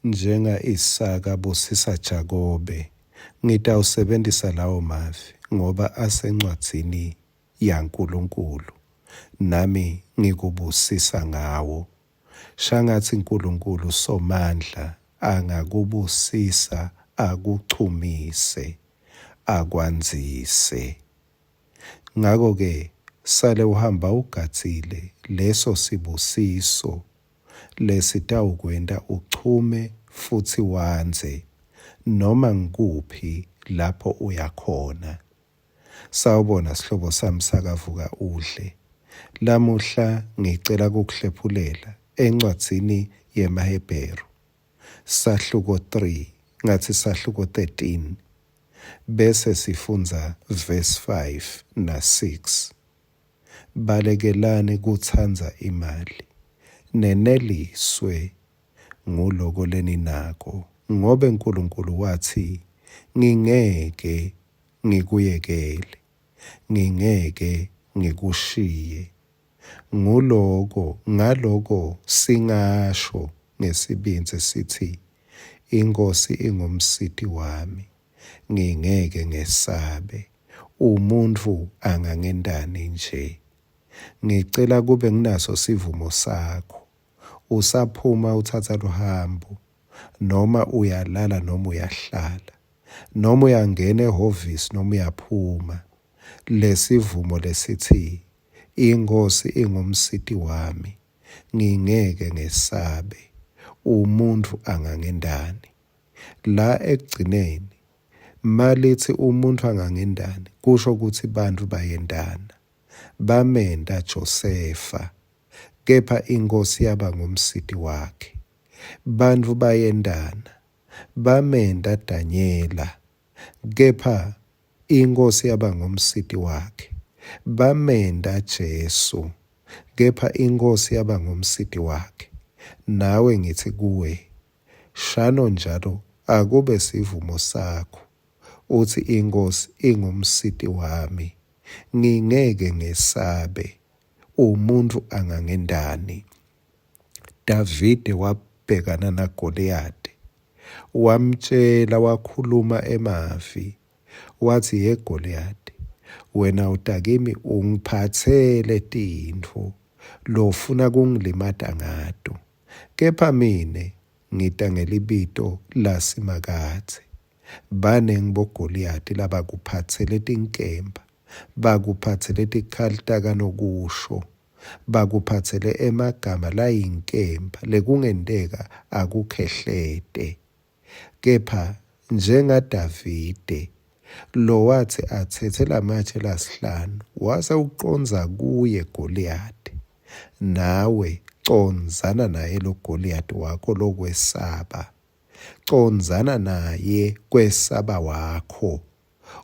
Njenga-Isaka abusisa Jakobe, ngitawusebentisa lawo mavi ngoba asencwadzini yaNkulunkulu, nami ngikubusisa ngawo. Shangatsi Nkulunkulu Somandla angakubusisa akuchumise, akwandzise. Ngako-ke sale uhamba ugadzile leso sibusiso lesitawukwenta uchume futsi wandze noma ngukuphi lapho uya khona. Sawubona sihlobo sami sakavuka udle. Lamuhla ngicela kukuhlephulela encwadzini yemaHebheru sahluko 3 ngatsi sahluko 13 bese sifundza verse 5 na 6. Balekelani kutsandza imali, neneliswe nguloko leninako, ngobe Nkulunkulu watsi, Ngingeke ngikuyekele, ngingeke ngikushiye. Nguloko, ngaloko singasho ngesibindzi sitsi, INkhosi ingumsiti wami, ngingeke ngesabe. Umuntfu angangentani nje? Ngicela kube nginaso sivumo sakho. Usaphuma utsatsa luhambo, noma uyalala noma uyahlala, noma uyangena ehhovisi noma uyaphuma, lesivumo lesitsi, INkhosi ingumsiti wami, ngingeke ngesabe. Umuntfu angangentani? La ekugcineni malithi umuntfu angangentani kusho kutsi bantfu bayentana. Bamenta Josefa kepha inkhosi yaba ngumsiti wakhe. Bantfu bayentana. Bamenta Danyela kepha inkhosi yaba ngumsiti wakhe. Bamenta Jesu kepha inkhosi yaba ngumsiti wakhe. Nawe ngitsi kuwe Shano njalo akube sivumo sakho, utsi, INkhosi ingumsiti wami, ngingeke ngesabe. Umuntfu angangentani? Davide wabhekana naGoliyadi, wamtjela wakhuluma emavi, watsi, Ye Goliyadi, wena uta kimi ungiphatsele tintfo lofuna kungilimata ngato. Kepha mine ngita ngelibito laSimakadze. Banengi boGoliyadi labakuphatsele tinkemba, bakuphatsele tikhali takanokusho, bakuphatsele emagama layinkemba lekungenteka akukhehlete. Kepha njengaDavide, lowatsi atsetse lamatje lasihlanu wase ucondza kuye Goliyadi, nawe condzana naye loGoliyadi wakho lokwesaba. Condzana naye kwesaba wakho,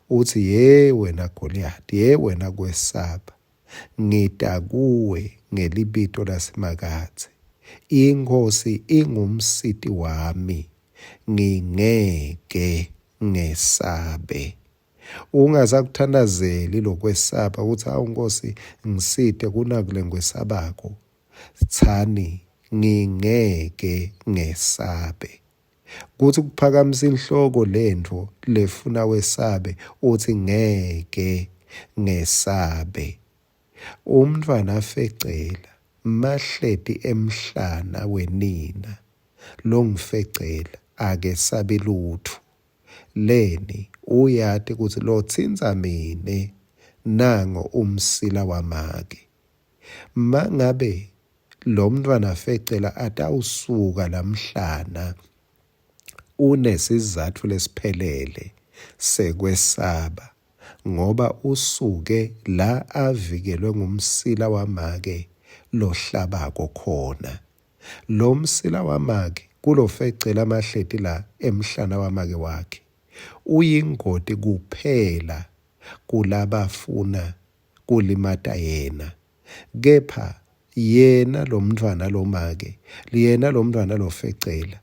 utsi, Ye wena Goliyadi, ye wena kwesaba, ngita kuwe ngelibito laSimakadze. INkhosi ingumsiti wami, ngingeke ngesabe. Ungasakuthandazeli lokwesaba utsi awu Nkosi ngisite kunaku lengikwesabako. Tsani ngingeke ngesabe. Kutsi kuphakamisa inhloko lentfo lefuna wesabe utsi ngeke ngesabe. Umntfwana afecela mahleti emhlana wenina longufecela akesabi lutfo. Leni uyati kutsi lotsintsa mine nango umsila wamake. Mangabe lomntfwana fecela atawusuka lamhlana unesizatfu lesiphelele sekwesaba ngoba usuke la avikelwe ngumsila wamake lohlabako khona. Lomsila wamake kulofecela mahleti la emhlana wamake wakhe uyingoti kuphela kulabafuna kulimata yena. Kepha yena lomntfwana lomake, yena lomntfwana lofecela,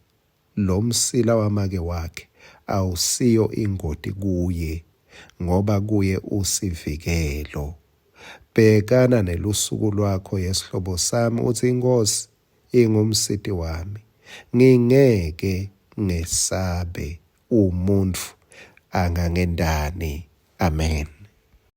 lomsila wamake wakhe awusiyo ingoti kuye ngoba kuye usivikelo. Bhekana nelusuku lwakho yesihlobo sami utsi iNkhosi ingumsiti wami. Ngingeke ngesabe umuntfu angangentani. Amen.